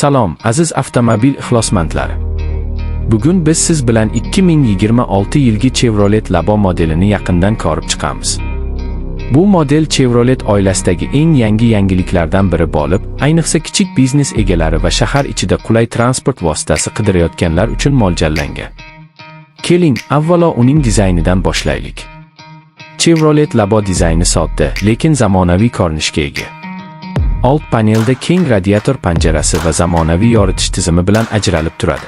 Salom, aziz avtomobil ixlosmandlari. Bugun biz siz bilan 2026 yilgi Chevrolet Labo modelini yaqindan ko'rib chiqamiz. Bu model Chevrolet oilasidagi eng yangi yangiliklardan biri bo'lib, ayniqsa kichik biznes egalari va shahar ichida qulay transport vositasi qidirayotganlar uchun mo'ljallangan. Keling, avvalo uning dizaynidan boshlaylik. Chevrolet Labo dizayni sodda, lekin zamonaviy ko'rinishga ega. Old panelda keng radiator panjarasi va zamonaviy yoritish tizimi bilan ajralib turadi.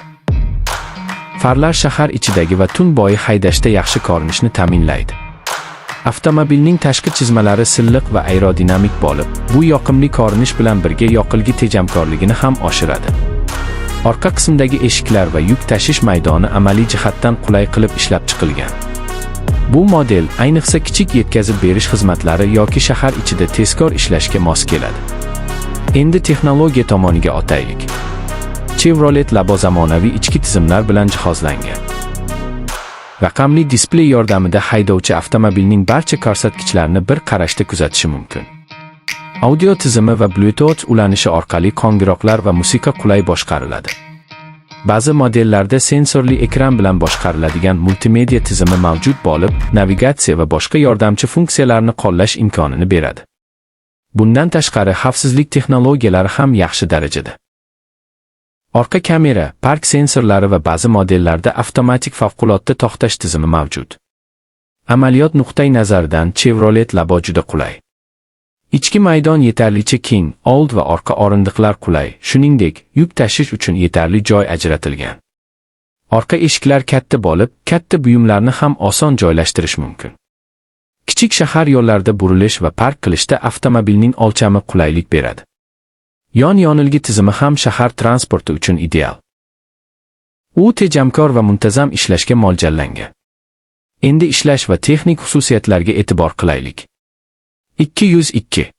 Farlar shahar ichidagi va tun bo'yi haydashda yaxshi ko'rinishni ta'minlaydi. Avtomobilning tashqi chizmalari silliq va aerodinamik bo'lib, bu yoqimli ko'rinish bilan birga yoqilgi tejamkorligini ham oshiradi. Orqa qismdagi eshiklar va yuk tashish maydoni amaliy jihatdan qulay qilib ishlab chiqilgan. Bu model ayniqsa kichik yetkazib berish xizmatlari yoki shahar ichida tezkor ishlashga mos keladi. Endi texnologiya tomoniga o'taylik. Chevrolet Labo zamonaviy ichki tizimlar bilan jihozlangan. Raqamli displey yordamida haydovchi avtomobilning barcha ko'rsatkichlarini bir qarashda kuzatishi mumkin. Audio tizimi va Bluetooth ulanishi orqali qo'ng'iroqlar va musiqa qulay boshqariladi. Ba'zi modellarda sensorli ekran bilan boshqariladigan multimedia tizimi mavjud bo'lib, navigatsiya va boshqa yordamchi funksiyalarni qo'llash imkonini beradi. Bundan tashqari, xavfsizlik texnologiyalari ham yaxshi darajada. Orqa kamera, park sensorlari va ba'zi modellarda avtomatik favqulodda to'xtash tizimi mavjud. Amaliyot nuqtai nazaridan Chevrolet Labo juda qulay. Ichki maydon yetarlicha keng, old va orqa o'rindiqlar qulay, shuningdek, yuk tashish uchun yetarli joy ajratilgan. Orqa eshiklar katta bo'lib, katta buyumlarni ham oson joylashtirish mumkin. Kichik shahar yo'llarida burilish va park qilishda avtomobilning o'lchami qulaylik beradi. Yon yonilgi tizimi ham shahar transporti uchun ideal. U tejamkor va muntazam ishlashga mo'ljallangan. Endi ishlash va texnik xususiyatlarga e'tibor qilaylik. 202.